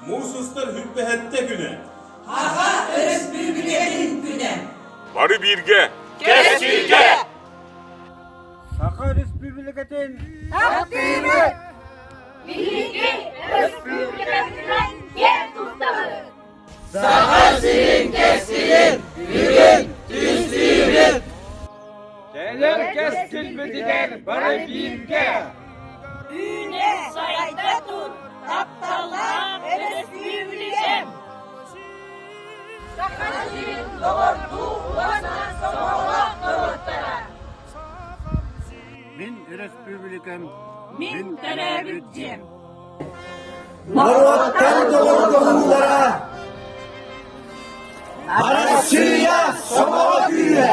Муус устар хүрбэһэттэ күнэ. Саха Өрөспүүбүлүкэтин күнэ. Бары бииргэ! Кэскилгэ! Саха Өрөспүүбүлүкэтин Таптыыбыт! Биһиги өрөспүүбүлүкэбитинэн киэн туттабыт! Саха сирин кэскилин бүгүн түстүүбүт! Кэлэр кэскилбитигэр бары бииргэ! Үүнэ сайда тур, тапталлаах өрөспүүбүлүкэм! Саха сирин доҕордуу уонна сомоҕолоох норуоттара! Мин өрөспүүбүлүкэм Мин төрөөбүт дьиэм! Норуоттар доҕордоһуулара Арассыыйа сомоҕо күүһэ!